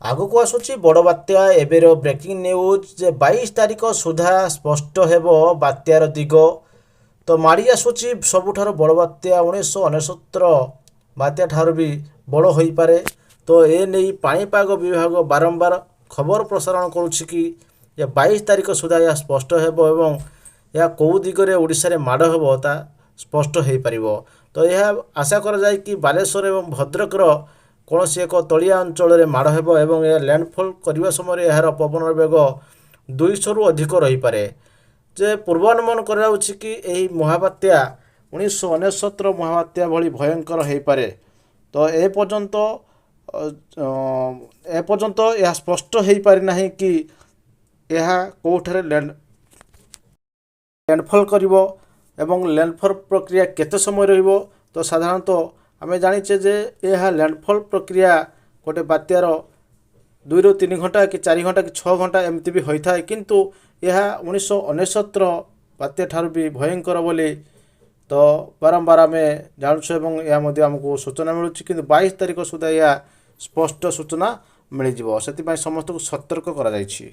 ଆଗକୁ ଆସୁଛି ବଡ଼ ବାତ୍ୟା। ଏବେର ବ୍ରେକିଂ ନ୍ୟୁଜ୍ ଯେ 22 ତାରିଖ ସୁଦ୍ଧା ସ୍ପଷ୍ଟ ହେବ ବାତ୍ୟାର ଦିଗ। ତ ମାଡ଼ି ଆସୁଛି ସବୁଠାରୁ ବଡ଼ ବାତ୍ୟା, 1999ର ବାତ୍ୟା ଠାରୁ ବି ବଡ଼ ହୋଇପାରେ। ତ ଏ ନେଇ ପାଣିପାଗ ବିଭାଗ ବାରମ୍ବାର ଖବର ପ୍ରସାରଣ କରୁଛି କି ଯେ 22 ତାରିଖ ସୁଦ୍ଧା ଏହା ସ୍ପଷ୍ଟ ହେବ ଏବଂ ଏହା କେଉଁ ଦିଗରେ ଓଡ଼ିଶାରେ ମାଡ଼ ହେବ, ତା ସ୍ପଷ୍ଟ ହୋଇପାରିବ। ତ ଏହା ଆଶା କରାଯାଏ କି ବାଲେଶ୍ୱର ଏବଂ ଭଦ୍ରକର କୌଣସି ଏକ ତଳିଆ ଅଞ୍ଚଳରେ ମାଡ଼ ହେବ ଏବଂ ଏହା ଲ୍ୟାଣ୍ଡଫଲ୍ କରିବା ସମୟରେ ଏହାର ପବନର ବେଗ 200ରୁ ଅଧିକ ରହିପାରେ। ଯେ ପୂର୍ବାନୁମାନ କରାଯାଉଛି କି ଏହି ମହାବାତ୍ୟା 1999ର ମହାବାତ୍ୟା ଭଳି ଭୟଙ୍କର ହୋଇପାରେ। ତ ଏପର୍ଯ୍ୟନ୍ତ ଏହା ସ୍ପଷ୍ଟ ହୋଇପାରିନାହିଁ କି ଏହା କେଉଁଠାରେ ଲ୍ୟାଣ୍ଡଫଲ୍ କରିବ ଏବଂ ଲ୍ୟାଣ୍ଡଫଲ୍ ପ୍ରକ୍ରିୟା କେତେ ସମୟ ରହିବ। ତ ସାଧାରଣତଃ ଆମେ ଜାଣିଛେ ଯେ ଏହା ଲ୍ୟାଣ୍ଡଫଲ୍ ପ୍ରକ୍ରିୟା ଗୋଟେ ବାତ୍ୟାର 2ରୁ 3 ଘଣ୍ଟା କି 4 ଘଣ୍ଟା କି 6 ଘଣ୍ଟା ଏମିତି ବି ହୋଇଥାଏ। କିନ୍ତୁ ଏହା 1999ର ବାତ୍ୟା ଠାରୁ ବି ଭୟଙ୍କର ବୋଲି ତ ବାରମ୍ବାର ଆମେ ଜାଣୁଛୁ ଏବଂ ଏହା ମଧ୍ୟ ଆମକୁ ସୂଚନା ମିଳୁଛି। କିନ୍ତୁ 22 ତାରିଖ ସୁଦ୍ଧା ଏହା ସ୍ପଷ୍ଟ ସୂଚନା ମିଳିଯିବ, ସେଥିପାଇଁ ସମସ୍ତଙ୍କୁ ସତର୍କ କରାଯାଇଛି।